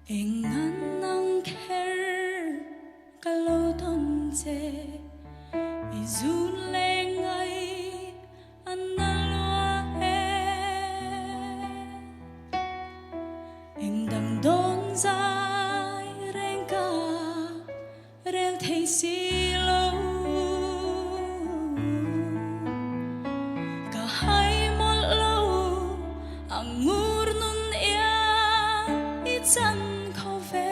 Eng an ang kher ka lo tawn che i zun leh ngai an na lua e. Eng dang dawn zai reng ka rel thei si lo. Ka hai mawlh lo ang ngur nun iang i chan kho ve.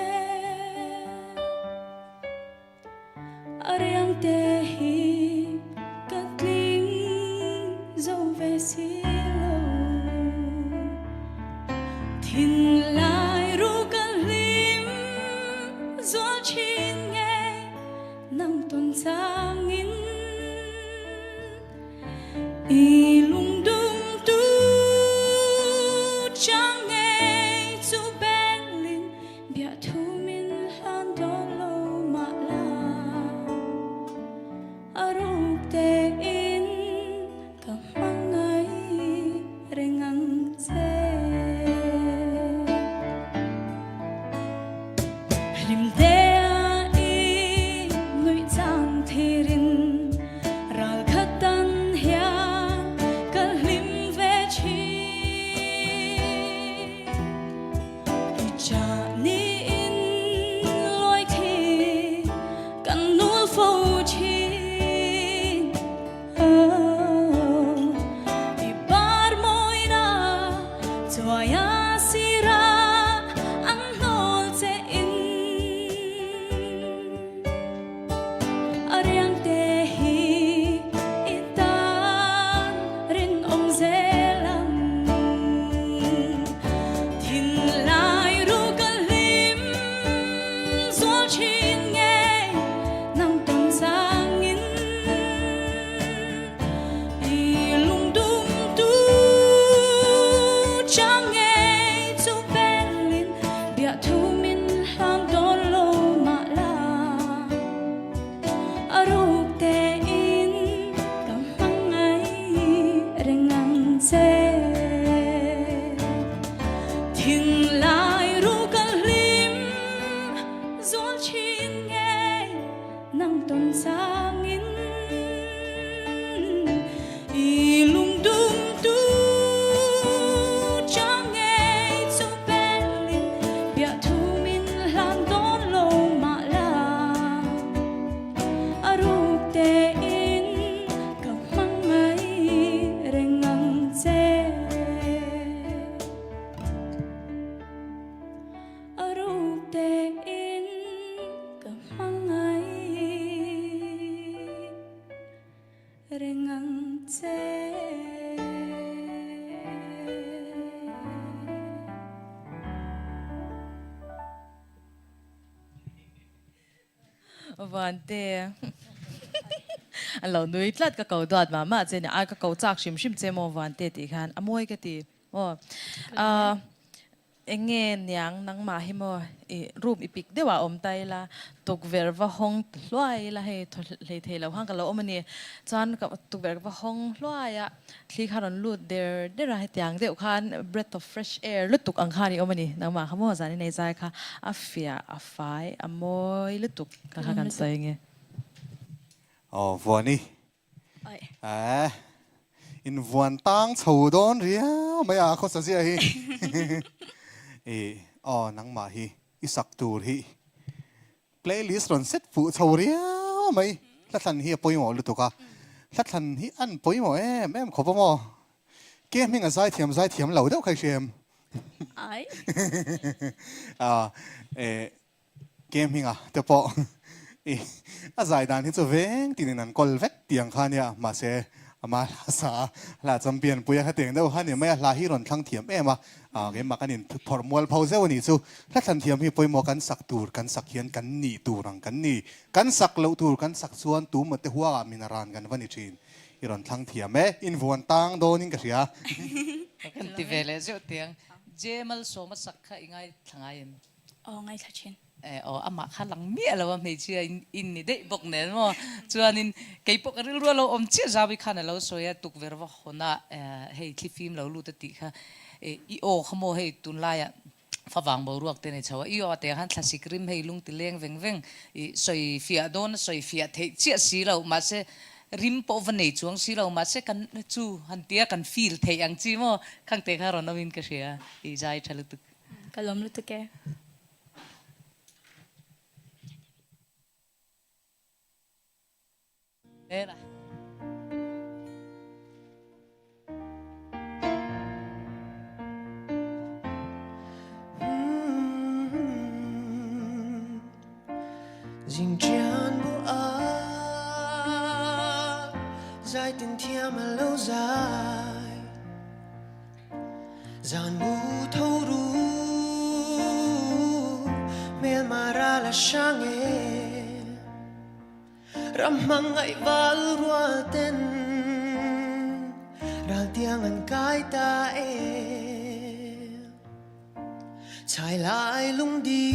A riang te hi ka tling zo ve si lo. Thinlai ru ka hlim zual thin nge nang tawn changin i lungdum tu chang nge chu belin biahthu min hlan dawn lo mah la a ruk tein ka hmangaih reng ang che. Hlim tea i nuih chang thirin ral khat tan hian ka hlim ve thin. I chah niin lawi thi kan nul fo thin. I par mawina chuaia sira an hnawl che in. A riang te hi i tan rinawm zel ang. Thinlai ru ka hlim zual thin nge nang tawn changin. I lungdum tu chang nge chu belin biahthu min hlang dawn lo mah la. A ruk tein ka hmangaih reng ang che. Thinlai ru ka hlim zual thin nge nang tawn changin i lungdum tu chang nge chu belin biahthu min hlan dawn lo mah la. A ruk tein ka hmangaih reng ang che. A ruk tein ka hmangaih reng ang che. Vante an lo nui tlat ka ko duat mah mah che ni a ka ko chak hrim hrim che maw Vante tih khan a mawi ka ti maw eng nge niang nangmah hi maw i room i pik deuh ah awm ta ila tukverh va hawng hluai ila hei thaw hlei thei lo khan ka lo awm a ni chuan ka tukverh va hawng hluai a Thli kha rawn lut der der a, hetiang deuh khan breath of fresh air lutuk ang khan i awm a ni. Nangmah kha maw zan i nei zai kha a fiah, a fai, a mawi lutuk kha kha kan sawi nge. Aw Vuani. Ae in vuan tang chho dawn riau mai a khawsa zia hi. I aw nangmah hi i sak tur hi Playlist rawn set fuh chho riau mai. Hlathlan hi a pawimawh lutuk a, hlathlan hi an pawimawh em em khawp a maw? Ke hming a zaithiam zaithiam lo deuh kha i hria em? Ai. Eh, ke hminga te pawh i a zai dan hi chu veng tinin an kawl vek tiang kha nia, mahse ama hla sa a, hla champion pui a hetiang deuh kha ni mai a, hla hi rawn thlang thiam em a, Keimah kan in phawrh mual pho zeuh a nih chu. Hla thlan thiam hi pawimawh kan sak tur kan sak hian kan nih tur ang kan ni. Kan sak loh tur kan sak chuan tumah te huangah min a ran kan va ni thin. I rawn thlang thiam e. In vuan tang dawnin ka hria. Ka kan ti ve leh zeuh tiang. Je malsawma sak kha i ngaithla ngai em? Aw ngaithla thin. Eh aw amah kha lang miah lo a hmeichhia in in ni daih bawk nen maw. Chuanin kei pawh ka rilru a lo awm chiah Zaui khan a lo sawi a tukverh va hawn a hei thli fim lo lut a tih kha eh i aw kha maw hei tunlaiah Favang boruak te nei chho a, i aw te khan thlasik rim hei lung ti leng veng veng i sawi fiah dawn a sawi fiah theih chiah si lo mahse rim pawh va nei chuang si lo mahse kan chu han tia kan feel theih ang chi maw khang te kha rawn awmin ka hria i zai tha lutuk. Ka lawm lutuk e. Ram hmangaih val rual ten ral tiang an kai ta e. Chhai lai lungdi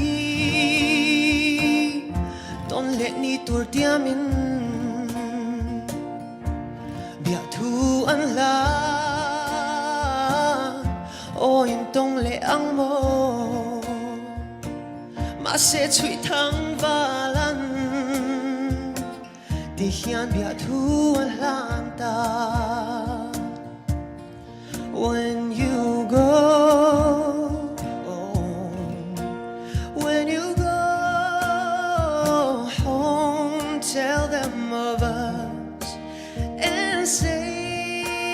tawn leh ni tur tiamin biahthu an hla aw in tawng leh ang maw. Mahse chhuih thang val an ti hian biahthu a hlan ta. When you go When you go home Tell them of us And say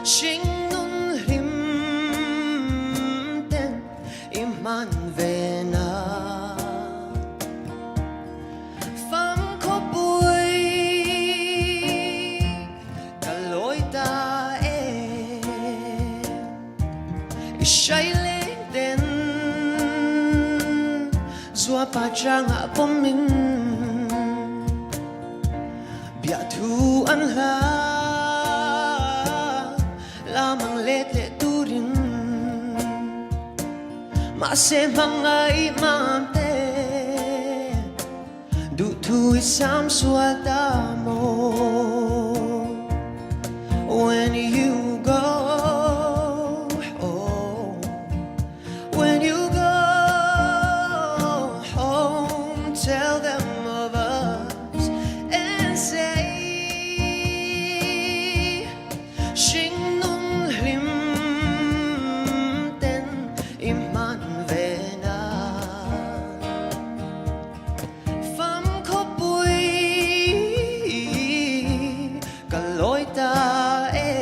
Hring nun hlim ten I hman ve na Fam khawpui ka lawi ta e I hrai leng ten Zuapa changah pawmin Biahthu an hla Lam ang let leh turin Mahse hmangaih mam te Duhthu i sam sual ta maw When you go oh, When you go home Tell them of us And say Hring nun hlim ten i hman ve na. Fam khawpui ka lawi ta e.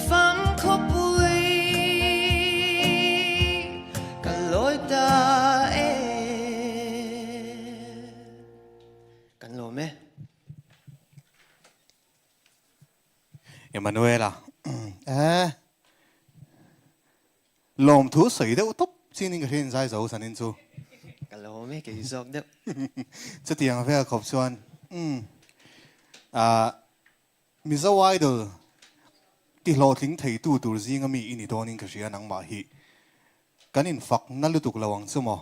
Fam khawpui ka lawi ta e. Kan lawm e. Emanuela, Eh, lawmthu sawi deuh tawp chin in ka hria inzai zo sanin chu. Ka lawm e, kei zawk deuh. Chutiang vel khawp chuan, umm, ah, Mizo Idol ti hlawhtling theitu tur zinga mi i ni dawnin ka hria nangmah hi. Kan infak na lutuk lo ang chu maw?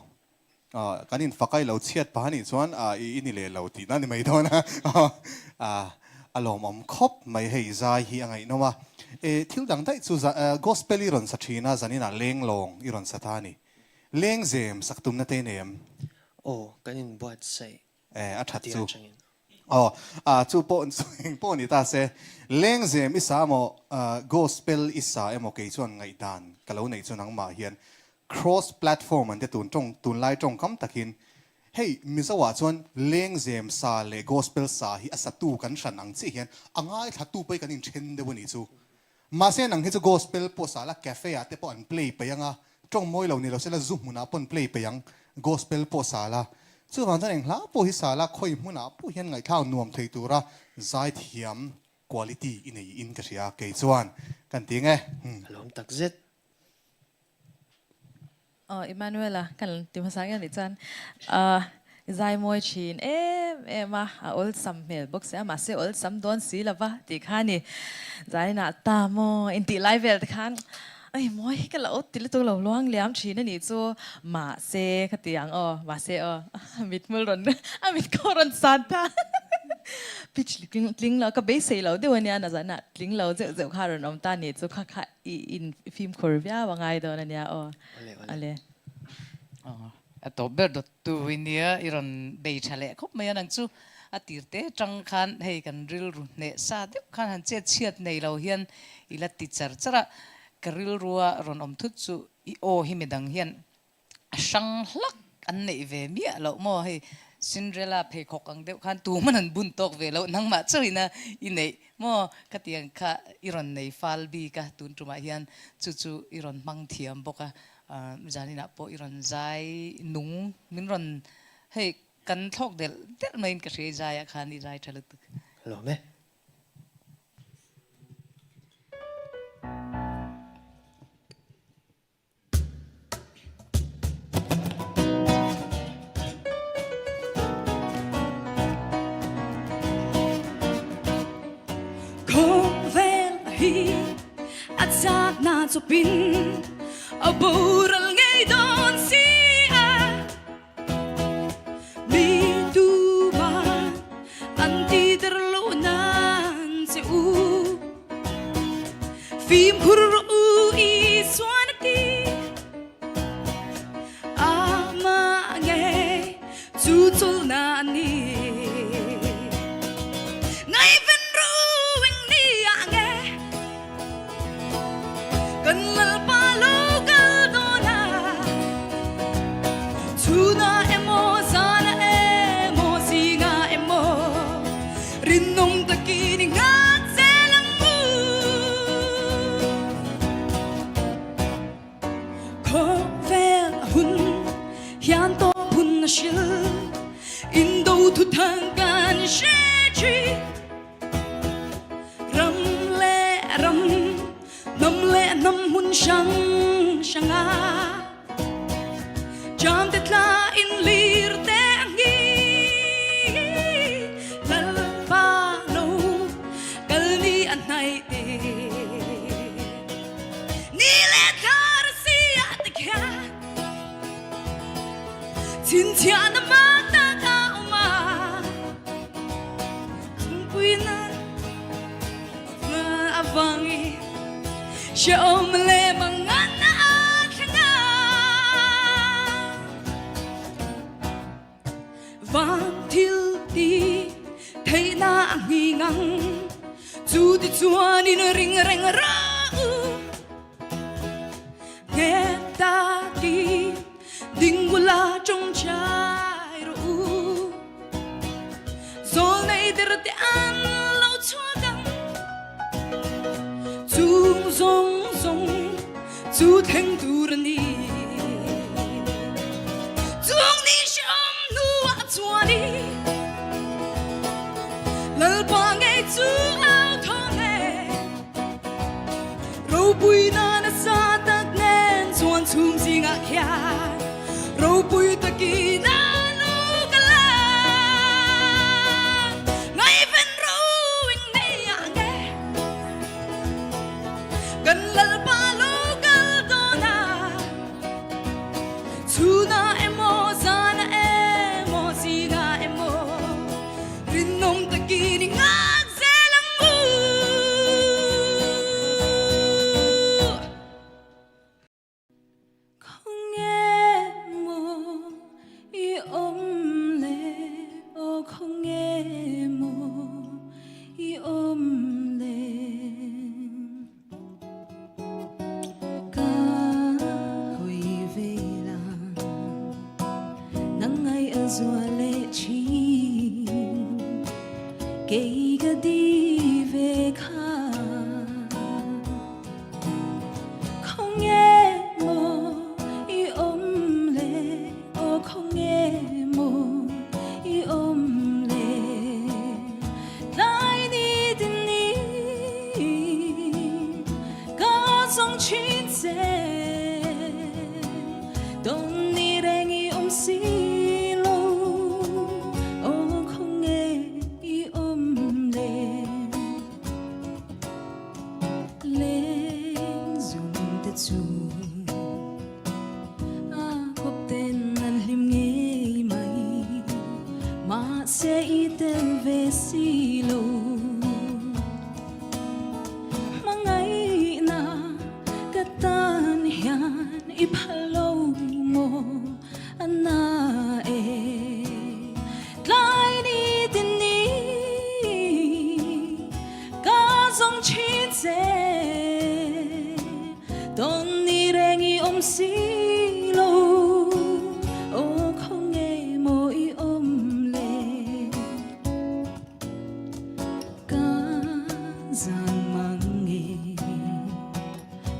Kan infak a i lo chhiat pah anih chuan i ni leh lo tihna a ni mai dawn a. A lawmawm khawp mai hei zai hi a ngaihnawm a. Thil dang daih chu gospel i rawn sa thin a, zaninah lenglawng i rawn sa ta a ni. Lengzem sak tumna te i nei em? Aw, kan inbuatsaih Eh, a that chu. Aw, ah, chu pawh chu eng pawh ni ta se. Lengzem i sa emaw, gospel i sa emaw kei chuan ngaihdan ka lo neih chu nangmah hian cross platform an ti tun tawng, tunlai tawngkam takin hei Mizo ah chuan lengzem sa leh gospel sa hi a satu kan hran ang chiah hian a ngaithlatu pawh hi kan inthen deuh a nih chu. Mahse nang hi chu gospel pawh sa la cafe ah te pawh an play peih ang a, tawng mawi lo ni lo sela zu hmunah pawh an play peih ang, gospel pawh sa la. Chuvang chuan eng hla pawh hi sa la khawi hmunah pawh hian ngaihthlak nuam thei tura zaithiam quality i nei in ka hria kei chuan kan ti nge. A lawm tak zet. Aw Emmanuel-a kan ti hmasa nge anih chuan ahh i zai mawi thin em em a, a awlsam hmel bawk si a, mahse awlsam dawn si lo va tih kha a ni. Zainah ta maw intih lai vel te khan ei mawi hi ka lo ti lutuk lo luang liam thin a nih chu mahse ka ti ang aw mahse aw a mithmul rawn a mit kawh rawn san ta. Pitch tling lo ka beisei lo deuh ania na zan ah tling lo zeuh zeuh kha rawn awm ta ni chu kha kha i in fimkhur viau a ngai dawn ania aw. Ale. A tawp ber dawt tu i nia i rawn bei tha leh khawp mai a nang chu a tir te tang khan hei kan rilru hneh sa deuh khan han chet chhiat nei lo hian i la ti char char a ka rilrua rawn awm thut chu i aw hi midang hian A hrang hlak an neih ve miah loh maw hei Cinderella pheikhawk ang deuh khan tu hman an bun tawk ve loh nangmah chauhin a i neih maw khatiang kha i rawn nei fal bik a tun tumah hian chu chu i rawn hmang thiam bawk a zaninah pawh i rawn zai nung min rawn hei kan thlawk delh delh maiin ka hria i zaiah khan i zai tha lutuk. Lawm e. Khawvel hi a chakna chawpin a boral ngei dawn si a Mi tuman an titer lo nan che u Fimkhur rawh u Isuan a ti Amah ngei cu cawlnak a ni Ngaihven rawh u ing ni ah nge Kan Lalpa lo kal dawn a Chhun ah emaw zan ah emaw zing ah emaw Rinawm takin i ngak zel ang u. Khawvel a hun hian tawp hun a hril Indo thuthang kan hre thin Ram leh ram, hnam leh hnam hmun hrang hrang ah Jam te tla in lir te a ngi Lalpa lo kal ni a hnaih te Ni leh thla ra si ah te khian Chhinchhiahna mak tak a awm a Chhungpuina avangin hrehawm leh mangan a thleng a Van thil ti theihna a nghing ang Chu ti chuan in ring reng rawh u Nghet takin ding ula tawngtai rawh u Zawl nei der te an lo chhuak ang Chung zawng zawng chu thleng tur a ni Chung ni hrehawm hnuah chuan i Lalpa ngei chu au thawng e Ropui na nasa tak nen chuan chhum zingah khian ropui takin a lu ka la. Ngaihven roing nei ah nge kan Lalpa lo kal dawn a, chhunah emaw zanah emaw zingah emaw Rinawm takin i ngak zel ang u. Khawnge maw i awm le aw khawnge maw i awm le. Ka hawi ve la nang ngai a zual leh thin kei ka di ve kha Khawnge maw i awm le aw khawnge maw i awm le Tlai ni tin ni ka zawng thin che Tawn ni reng i awm si lo aw khawnge i awm le Leng zum te chu a kawp ten an hlim ngei mai mahse i tel ve si. Tawn ni reng i awm si lo, aw khawnge maw i awm le? Ka zan mang nge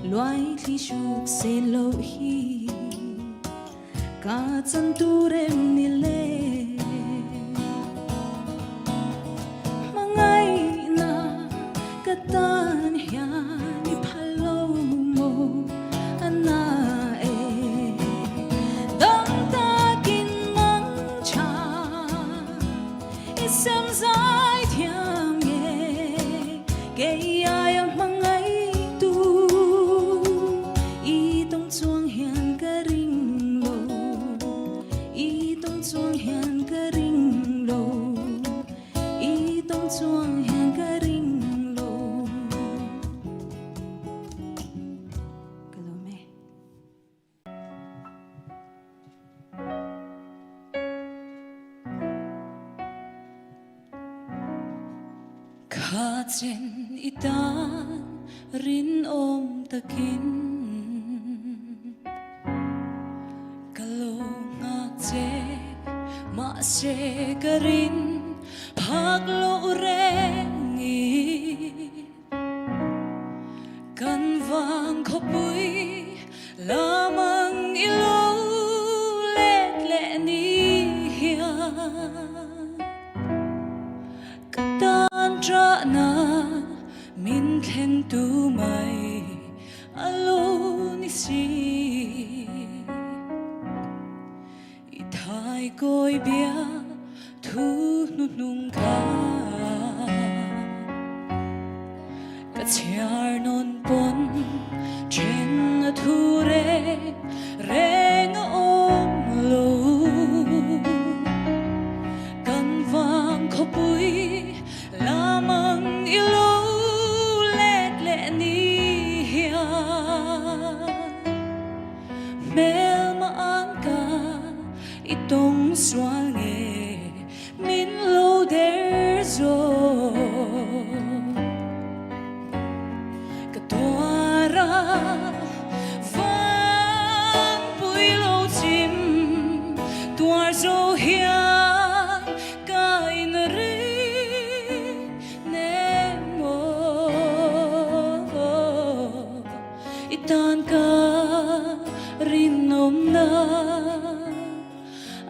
luai thli hruk sen loh hi Ka chan tur em ni le? Hmangaihna ka tan hian i phal lo maw a na e? Dam takin mang tha i sem zai thiam nge kei aia hmangaihtu i tawng chuang hian ka ring lo i tawng chuang hian ka ring lo i tawng chuang hian ka ring lo ka lawm e. Kha chen i tan rinawm takin ka lo nghak che mahse ka rin phak loh reng i Kan vang khawpui lamang i lo let leh ni hian ka tan ṭahna min thlen tu mai a lo ni si. I thai kawi bia thu hnuhnung kha ka chhiar nawn pawn then a thu reng reng a awm lo. Kan vang khawpui lamang i lo let leh ni hian. Hmelma an ka i tawng sual nge min lo der zawk. Ka tuar a vang pui lo chim tuar zo hian ka in ring nem maw. I tan ka rinawmna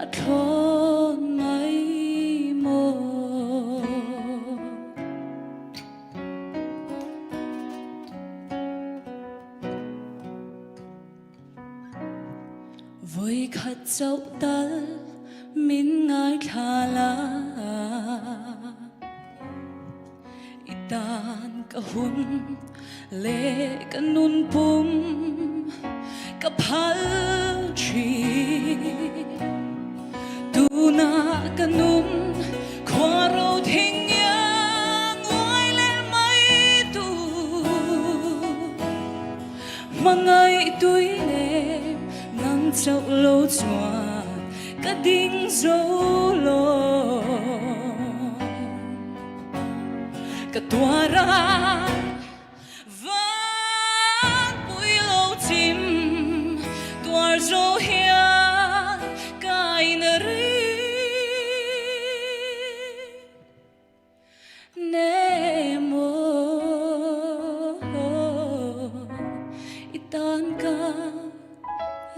a thlawn mai maw? Vawikhat chauh tal min ngaithla la. I tan ka hun leh ka nun pum ka phal thin. Tunah ka nun khua ro thing iang uai leh mai tur. Hmangaih tui lem nang chauh lo chuan ka ding zo lo. Ka tuar a van pui lo chim tuar zo hian ka in ring nem aw i tan ka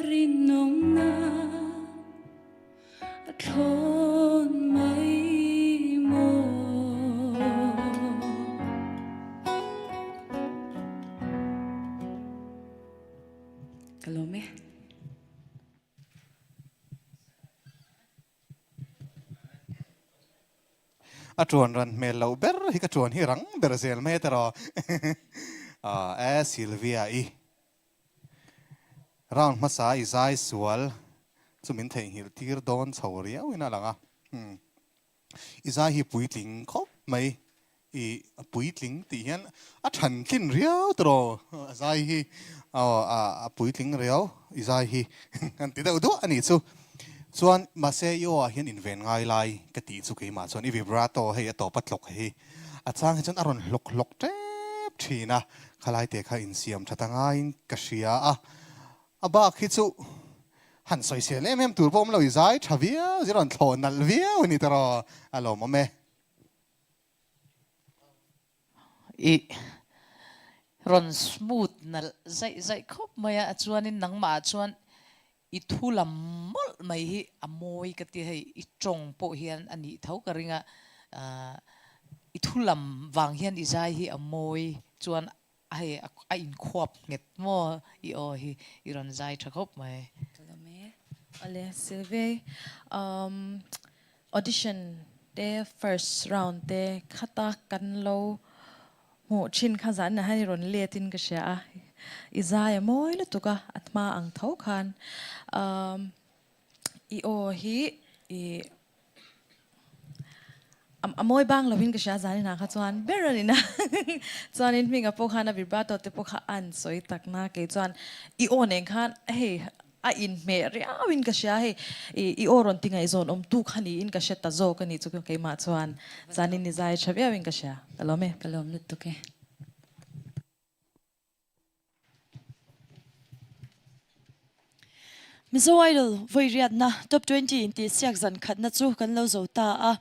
rinawmna. A thlawn mai maw? Ka lawm e. A tuan ran hmel loh ber hi ka tuan hi rang ber zel mai tiraw. E Sylvia i. Round hmasa i zai sual chu min theihnghilh tir dawn chho riau in a lang a. I zai hi puitling khawp mai. I puitling tih hian a than tlin riau tawh a zai hi a puitling riau i zai hi an ti deuh duah a nih chu. Chuan mahse i aw ah hian inven ngai lai ka tih chu keimah chuan i vibrato hei a tawp a tlawk hi a chang hi chuan a rawn hlawk hlawk tep. thin a, khalai te kha insiam tha ta ngaiin ka hria a, a bak hi chu han sawisel em em tur pawh awm lo, i zai tha viau zir rawn thlawh nalh viau a ni tawh a lawmawm e. I rawn smooth nalh zaih zaih khawp mai a, chuanin nangmah ah chuan i thu lam mawlh mai hi a mawi ka ti hei, i tawng pawh hian a nih tho ka ring a, i thu lam vang hian i zai hi a mawi chuan hei a inkhuap nghet maw i aw hi i rawn zai tha khawp mai. Ka lawm e. Awle Sylvie, um audition te first round te khata kan lo hmuh thin kha zan ah hian i rawn let in ka hria a, i zai a mawi lutuk a, a hma ang tho khan um i aw hi i A mawi bang lovin ka hria zan inah kha chuan ber a ni na. Chuanin hminga pawh khan a vibrato te pawh kha a an sawi tak na kei chuan i aw nen khan hei a inhmeh riauin ka hria hei i aw rawn ti ngaihzawn awm tu kha niin ka hre ta zawk a nih chu keimah chuan zanin ni zai tha viauin ka hria. Ka lawm e. Ka lawm lutuk e. Mizo Idol vawi riatna Top 20 intihsiak zan khatna chu kan lo zo ta a.